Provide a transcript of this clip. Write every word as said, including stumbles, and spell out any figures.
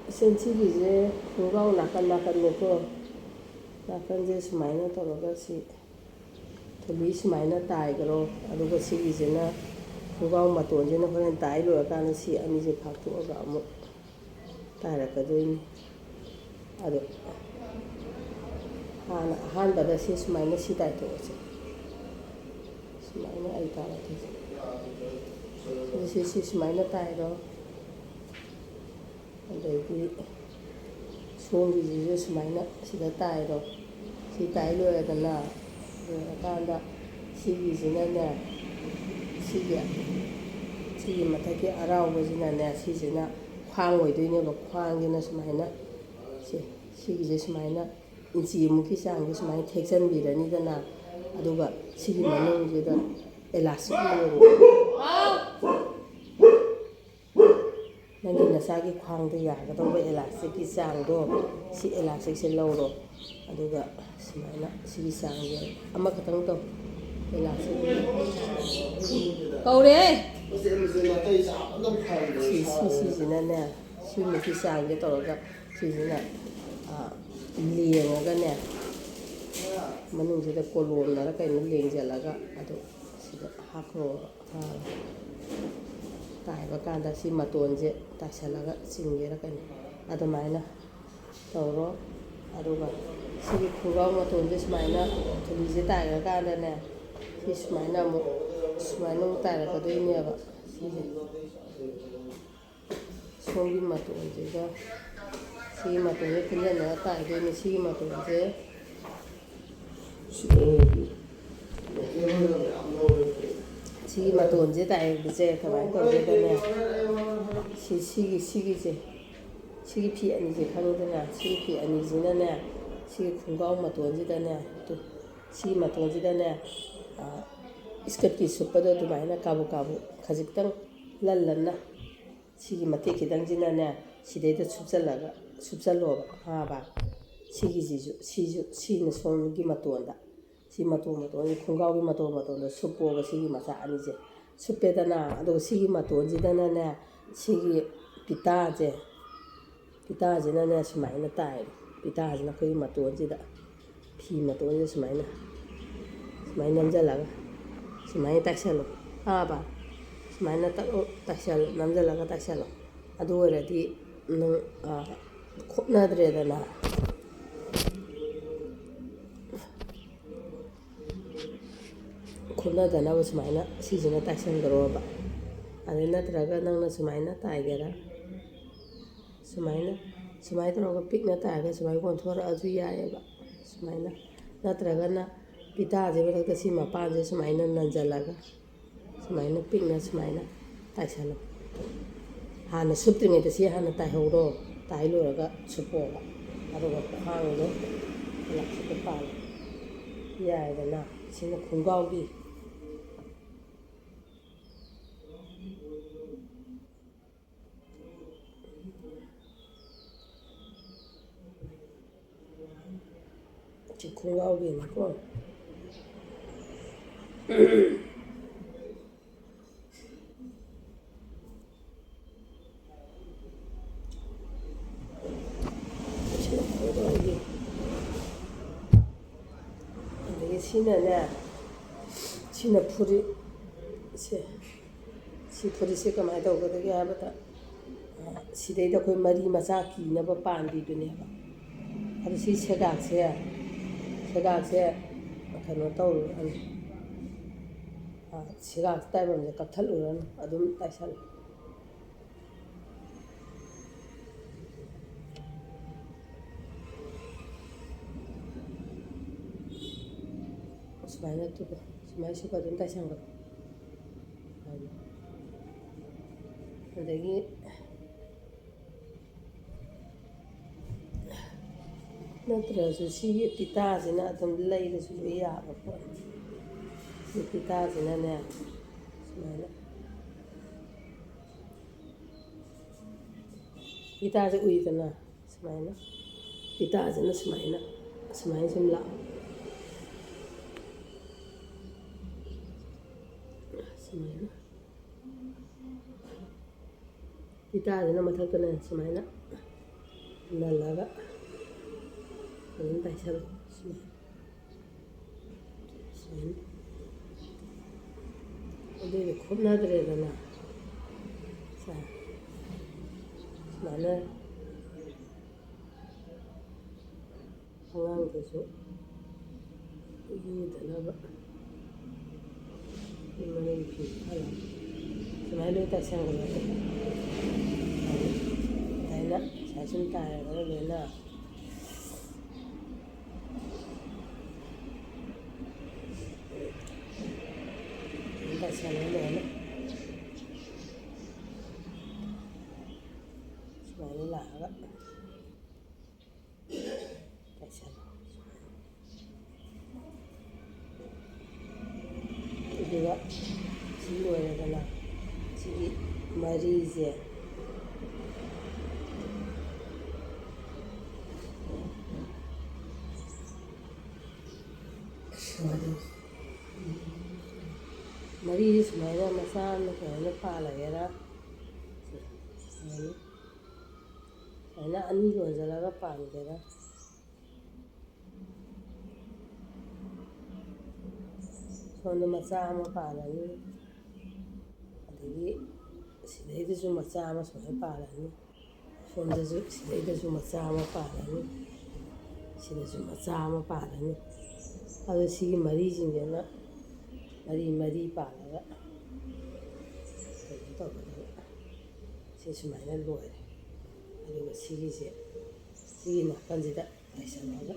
ꯏꯆꯟ, ꯁꯤꯒꯤꯁꯦ ꯈꯣꯡꯒ꯭ꯔꯥꯎ ꯅꯥꯀꯟ ꯅꯥꯀꯟꯅꯦꯀꯣ꯫ ꯅꯥꯀꯟꯁꯦ ꯁꯨꯃꯥꯏꯅ ꯇꯧꯔꯒ ꯁꯤ ꯊꯨꯝꯕꯤ ꯁꯨꯃꯥꯏꯅ ꯇꯥꯏꯈ꯭ꯔꯣ꯫ ꯑꯗꯨꯒ ꯁꯤꯒꯤꯁꯤꯅ ꯈꯣꯡꯒ꯭ꯔꯥꯎ ꯃꯇꯣꯟꯁꯤꯅ ꯍꯣꯔꯦꯟ ꯇꯥꯏ ꯂꯣꯏꯔꯀꯥꯟꯗ ꯁꯤ ꯑꯅꯤꯁꯦ ꯐꯥꯛꯇꯣꯛꯑꯒ ꯑꯃꯨꯛ ꯇꯥꯏꯔꯛꯀꯗꯣꯏꯅꯤ꯫ ꯑꯗꯣ ꯍꯥꯟꯅ ꯑꯍꯥꯟꯕꯗ ꯁꯤ ꯁꯨꯃꯥꯏꯅ ꯁꯤ ꯇꯥꯏꯊꯣꯛꯑꯁꯦ꯫ ꯁꯨꯃꯥꯏꯅ ꯑꯩ ꯇꯥꯔꯛꯀꯦ꯫ ꯑꯗꯨ ꯁꯤ, ꯁꯤ ꯁꯨꯃꯥꯏꯅ ꯇꯥꯏꯔꯣ꯫ ꯑꯗꯩꯗꯤ ꯁꯣꯝꯒꯤꯁꯤꯁꯨ ꯁꯨꯃꯥꯏꯅ ꯁꯤꯗ ꯇꯥꯏꯔꯣ꯫ ꯁꯤ ꯇꯥꯏ ꯂꯣꯏꯔꯦꯗꯅ, ꯂꯣꯏꯔꯀꯥꯟꯗ ꯁꯤꯒꯤꯁꯤꯅꯅꯦ, ꯁꯤꯒꯤ, ꯁꯤꯒꯤ ꯃꯊꯛꯀꯤ ꯑꯔꯥꯎꯕꯁꯤꯅꯅꯦ, ꯁꯤꯁꯤꯅ ꯈ꯭ꯋꯥꯡ ꯑꯣꯏꯗꯣꯏꯅꯦꯕ꯫ ꯈ꯭ꯋꯥꯡꯁꯤꯅ ꯁꯨꯃꯥꯏꯅ, ꯁꯤ, ꯁꯤꯒꯤꯁꯦ ꯁꯨꯃꯥꯏꯅ ꯏꯟꯆꯤꯃꯨꯛꯀꯤ ꯆꯥꯡꯁꯦ ꯁꯨꯃꯥꯏꯅ ꯊꯦꯛꯆꯟꯕꯤꯔꯅꯤꯗꯅ, ꯑꯗꯨꯒ ꯁꯤꯒꯤ ꯃꯅꯨꯡꯁꯤꯗ elastic ꯂꯧꯔꯣ꯫ ꯅꯪꯒꯤ ꯅꯆꯥꯒꯤ ꯈ꯭ꯋꯥꯡꯗ ꯌꯥꯒꯗꯧꯕ elasticꯀꯤ ꯆꯥꯡꯗꯣ, ꯁꯤ elasticꯁꯦ ꯂꯧꯔꯣ꯫ ꯑꯗꯨꯒ ꯁꯨꯃꯥꯏꯅ ꯁꯤꯒꯤ ꯆꯥꯡꯁꯦ ꯑꯃꯈꯛꯇꯪ ꯇꯧ꯫ Elastic ꯀꯧꯔꯦ꯫ ꯁꯤ, ꯁꯤ, ꯁꯤꯁꯤꯅꯅꯦ, ꯁꯤꯃꯨꯛꯀꯤ ꯆꯥꯡꯁꯦ ꯇꯧꯔꯒ ꯁꯤꯁꯤꯅ, ꯑ, ꯂꯦꯡꯉꯒꯅꯦ, ꯃꯅꯨꯡꯁꯤꯗ ꯀꯣꯂꯣꯝꯅꯔ ꯀꯩꯅꯣ ꯂꯦꯡꯁꯤꯜꯂꯒ ꯑꯗꯨ ꯁꯤꯗ ꯍꯥꯞꯈ꯭ꯔꯣꯕ꯫ ꯑ, ꯇꯥꯏꯕ ꯀꯥꯟꯗ ꯁꯤ ꯃꯇꯣꯟꯁꯦ ꯇꯥꯏꯁꯜꯂꯒ ꯆꯤꯡꯒꯦꯔꯥ ꯀꯩꯅꯣ ꯑꯗꯨꯃꯥꯏꯅ ꯇꯧꯔꯣ꯫ ꯑꯗꯨꯒ ꯁꯤꯒꯤ ꯈꯣꯡꯒ꯭ꯔꯥꯎ ꯃꯇꯣꯟꯁꯦ ꯁꯨꯃꯥꯏꯅ ꯊꯨꯝꯕꯤꯁꯦ ꯇꯥꯏꯈ꯭ꯔꯀꯥꯟꯗꯅꯦ, ꯁꯤ ꯁꯨꯃꯥꯏꯅ ꯑꯃꯨꯛ, ꯁꯨꯃꯥꯏꯅ ꯑꯃꯨꯛ ꯇꯥꯏꯔꯛꯀꯗꯣꯏꯅꯦꯕ꯫ ꯁꯤꯁꯦ ꯁꯣꯝꯒꯤ ꯃꯇꯣꯟꯁꯤꯒ ꯁꯤꯒꯤ ꯃꯇꯣꯟꯁꯦ ꯄꯨꯟꯁꯤꯟꯅꯔ ꯇꯥꯏꯗꯣꯏꯅꯦ꯫ ꯁꯤꯒꯤ ꯃꯇꯣꯟꯁꯦ, ꯁꯤꯒꯤ ꯃꯇꯣꯟꯁꯦ ꯇꯥꯏꯕꯁꯦ ꯀꯃꯥꯏꯅ ꯇꯧꯒꯦꯗꯅꯦ, ꯁꯤ, ꯁꯤꯒꯤ, ꯁꯤꯒꯤꯁꯦ, ꯁꯤꯒꯤ ꯐꯤ ꯑꯅꯤꯁꯦ ꯈꯪꯉꯤꯗꯅ, ꯁꯤꯒꯤ ꯐꯤ ꯑꯅꯤꯁꯤꯅꯅꯦ, ꯁꯤꯒꯤ ꯈꯣꯡꯒ꯭ꯔꯥꯎ ꯃꯇꯣꯟꯁꯤꯗꯅꯦ, ꯇꯨ, ꯁꯤꯒꯤ ꯃꯇꯣꯟꯁꯤꯗꯅꯦ, ꯑ, ꯏꯁꯀꯔꯠꯀꯤ ꯁꯨꯞꯄꯗꯣ ꯑꯗꯨꯃꯥꯏꯅ ꯀꯥꯕꯨꯛ ꯀꯥꯕꯨꯛ ꯈꯖꯤꯛꯇꯪ ꯂꯟ ꯂꯟꯅ ꯁꯤꯒꯤ ꯃꯇꯦꯛ ꯈꯤꯇꯪꯁꯤꯅꯅꯦ, ꯁꯤꯗꯩꯗ ꯁꯨꯞꯆꯜꯂꯒ, ꯁꯨꯞꯆꯜꯂꯣꯕ, ꯍꯥꯕ꯫ ꯁꯤꯒꯤꯁꯤꯁꯨ, ꯁꯤꯁꯨ, ꯁꯤꯅ ꯁꯣꯝꯒꯤ ꯃꯇꯣꯟꯗ, ꯁꯤ ꯃꯇꯣꯟ ꯃꯇꯣꯟꯁꯦ, ꯈꯣꯡꯒ꯭ꯔꯥꯎꯒꯤ ꯃꯇꯣꯟ ꯃꯇꯣꯟꯗ ꯁꯨꯞꯄꯣꯕ, ꯁꯤꯒꯤ ꯃꯆꯥ ꯑꯅꯤꯁꯦ ꯁꯨꯞꯄꯦꯗꯅ꯫ ꯑꯗꯨꯒ ꯁꯤꯒꯤ ꯃꯇꯣꯟꯁꯤꯗꯅꯅꯦ, ꯁꯤꯒꯤ ꯄꯤꯇꯥꯁꯦ, ꯐꯤꯇꯥꯁꯤꯅꯅꯦ ꯁꯨꯃꯥꯏꯅ ꯇꯥꯏꯔꯣ꯫ ꯐꯤꯇꯥꯁꯤꯅ ꯑꯩꯈꯣꯏꯒꯤ ꯃꯇꯣꯟꯁꯤꯗ, ꯐꯤ ꯃꯇꯣꯟꯁꯤꯗ ꯁꯨꯃꯥꯏꯅ, ꯁꯨꯃꯥꯏꯅ ꯅꯝꯁꯤꯜꯂꯒ ꯁꯨꯃꯥꯏꯅ ꯇꯥꯏꯁꯜꯂꯣ꯫ ꯇꯥꯕ? ꯁꯨꯃꯥꯏꯅ ꯇꯛ-, ꯇꯥꯏꯁꯜ-, ꯅꯝꯁꯤꯜꯂꯒ ꯇꯥꯏꯁꯜꯂꯣ꯫ ꯑꯗꯨ ꯑꯣꯏꯔꯗꯤ ꯅꯪ, ꯑ, ꯈꯣꯠꯅꯗ꯭ꯔꯦꯗꯅ꯫ ꯈꯣꯠꯅꯗꯅꯕ ꯁꯨꯃꯥꯏꯅ ꯁꯤꯁꯤꯅ ꯇꯥꯏꯁꯟꯈ꯭ꯔꯣꯕ꯫ ꯑꯗꯩ ꯅꯠꯇ꯭ꯔꯒ ꯅꯪꯅ ꯁꯨꯃꯥꯏꯅ ꯇꯥꯏꯒꯦꯔꯥ, ꯁꯨꯃꯥꯏꯅ, ꯁꯨꯃꯥꯏꯅ ꯇꯧꯔꯒ ꯄꯤꯛꯅ ꯇꯥꯏꯔꯒ ꯁꯨꯃꯥꯏꯅ ꯑꯣꯟꯊꯣꯔꯛꯑꯁꯨ ꯌꯥꯏꯑꯕ꯫ ꯁꯨꯃꯥꯏꯅ, ꯅꯠꯇ꯭ꯔꯒꯅ ꯐꯤꯇꯥꯁꯤ ꯃꯊꯛꯇ ꯁꯤ ꯃꯄꯥꯟꯁꯦ ꯁꯨꯃꯥꯏꯅ ꯅꯟꯁꯤꯜꯂꯒ ꯁꯨꯃꯥꯏꯅ ꯄꯤꯛꯅ ꯁꯨꯃꯥꯏꯅ ꯇꯥꯏꯁꯜꯂꯣ꯫ ꯍꯥꯟꯅ ꯁꯨꯞꯇ꯭ꯔꯤꯉꯩꯗ ꯁꯤ ꯍꯥꯟꯅ ꯇꯥꯏꯍꯧꯔꯣ꯫ ꯇꯥꯏ ꯂꯣꯏꯔꯒ ꯁꯨꯞꯄꯣꯕ꯫ ꯑꯗꯨꯒ ꯈ꯭ꯋꯥꯡꯗꯣ ꯄꯨꯂꯞ ꯁꯨꯞꯄ ꯄꯥꯜꯂꯣ꯫ ꯌꯥꯏꯗꯅ? ꯁꯤꯅ ꯈꯣꯡꯒ꯭ꯔꯥꯎꯒꯤ꯫ ꯁꯤ ꯈꯣꯡꯒ꯭ꯔꯥꯎꯒꯤꯅꯤꯀꯣ꯫ ꯁꯤꯅ ꯈꯣꯡꯒ꯭ꯔꯥꯎꯒꯤ꯫ ꯑꯗꯒꯤ ꯁꯤꯅꯅꯦ, ꯁꯤꯅ ꯐꯨꯔꯤꯠ, ꯁꯦ, ꯁꯤ ꯐꯨꯔꯤꯠꯁꯦ ꯀꯃꯥꯏꯅ ꯇꯧꯒꯗꯒꯦ ꯍꯥꯏꯕꯗ, ꯑ, ꯁꯤꯗꯩꯗ ꯑꯩꯈꯣꯏ ꯃꯔꯤ ꯃꯆꯥ ꯀꯤꯅꯕ ꯄꯥꯟꯕꯤꯗꯨꯅꯦꯕ꯫ ꯑꯗꯨ ꯁꯤ ꯁꯦꯒꯥꯛꯁꯦ, ꯁꯦꯒꯥꯛꯁꯦ ꯀꯩꯅꯣ ꯇꯧꯔꯨꯔꯅꯤ꯫ ꯑ, ꯁꯦꯒꯥꯛ ꯇꯥꯏꯕꯝꯁꯦ ꯀꯛꯊꯠꯂꯨꯔꯅꯤ, ꯑꯗꯨꯝ ꯇꯥꯏꯁꯜꯂꯨ꯫ ꯁꯨꯃꯥꯏꯅ ꯇꯨ-, ꯁꯨꯃꯥꯏꯅ ꯁꯨ ꯑꯗꯨꯝ ꯇꯥꯏꯁꯟꯈ꯭ꯔꯣ꯫ ꯑꯗꯒꯤ ꯅꯠꯇ꯭ꯔꯁꯨ ꯁꯤꯒꯤ ꯐꯤꯇꯥꯁꯤꯅ ꯑꯗꯨꯝ ꯂꯩꯔꯁꯨ ꯂꯣꯏ ꯌꯥꯕ ꯄꯣꯠꯅꯤ꯫ ꯁꯤ ꯐꯤꯇꯥꯁꯤꯅꯅꯦ ꯁꯨꯃꯥꯏꯅ, ꯐꯤꯇꯥꯁꯦ ꯎꯏꯗꯅ ꯁꯨꯃꯥꯏꯅ, ꯐꯤꯇꯥꯁꯤꯅ ꯁꯨꯃꯥꯏꯅ, ꯁꯨꯃꯥꯏꯅ ꯁꯨꯝ ꯂꯥꯛꯑꯣ꯫ ꯁꯨꯃꯥꯏꯅ꯫ ꯐꯤꯇꯥꯁꯤꯅ ꯃꯊꯛꯇꯅꯦ ꯁꯨꯃꯥꯏꯅ ꯅꯜꯂꯒ ꯑꯗꯨꯝ ꯇꯥꯏꯁꯜꯂꯣ꯫ ꯁꯨꯃꯥꯏꯅ꯫ ꯁꯨꯃꯥꯏꯅ꯫ ꯑꯗꯨꯏꯗꯤ ꯈꯨꯠꯅꯗ꯭ꯔꯦꯗꯅ꯫ ꯁꯦ꯫ ꯁꯨꯃꯥꯏꯅ꯫ ꯑꯉꯥꯡꯗꯁꯨ ꯌꯨꯗꯅꯕ꯫ ꯃꯅꯤꯡ ꯐꯤ ꯈꯔ ꯁꯨꯃꯥꯏꯅ ꯂꯣꯏ ꯇꯥꯏꯁꯟꯈ꯭ꯔꯦ꯫ ꯑꯗꯨꯃꯥꯏꯅ ꯁꯨꯃꯥꯏ ꯁꯨꯝ ꯇꯥꯏꯔꯒ ꯂꯣꯏꯅ ꯇꯥꯏꯁꯜꯂꯦ ꯂꯣꯏꯅ꯫ ꯁꯨꯃꯥꯏꯅ ꯂꯥꯛꯑꯒ ꯇꯥꯏꯁꯜꯂꯣ꯫ ꯑꯗꯨꯒ ꯁꯤ ꯂꯣꯏꯔꯦꯗꯅ, ꯁꯤꯒꯤ ꯃꯔꯤꯁꯦ ꯃꯔꯤꯁꯦ ꯁꯨꯃꯥꯏꯅ ꯃꯆꯥ ꯑꯃ ꯁꯨꯃꯥꯏꯅ ꯄꯥꯜꯂꯒꯦꯔꯥ, ꯁꯨꯃꯥꯏꯅ, ꯁꯨꯃꯥꯏꯅ ꯑꯅꯤ ꯂꯣꯟꯁꯤꯜꯂꯒ ꯄꯥꯟꯒꯦꯔꯥ, ꯁꯣꯝꯗ ꯃꯆꯥ ꯑꯃ ꯄꯥꯜꯂꯅꯤ, ꯑꯗꯒꯤ ꯁꯤꯗꯩꯗꯁꯨ ꯃꯆꯥ ꯑꯃ ꯁꯨꯃꯥꯏꯅ ꯄꯥꯜꯂꯅꯤ, ꯁꯣꯝꯗꯁꯨ, ꯁꯤꯗꯩꯗꯁꯨ ꯃꯆꯥ ꯑꯃ ꯄꯥꯜꯂꯅꯤ, ꯁꯤꯗꯁꯨ ꯃꯆꯥ ꯑꯃ ꯄꯥꯜꯂꯅꯤ꯫ ꯑꯗꯣ ꯁꯤꯒꯤ ꯃꯔꯤꯁꯤꯡꯁꯤꯅ ꯃꯔꯤ ꯃꯔꯤ ꯄꯥꯜꯂꯒ ꯀꯩꯅꯣ ꯇꯧꯒꯗꯕ꯫ ꯁꯤ ꯁꯨꯃꯥꯏꯅ ꯂꯣꯏꯔꯦ꯫ ꯑꯗꯨꯒ ꯁꯤꯒꯤꯁꯦ, ꯁꯤꯒꯤ ꯅꯥꯀꯟꯁꯤꯗ ꯇꯥꯏꯁꯜꯂꯒ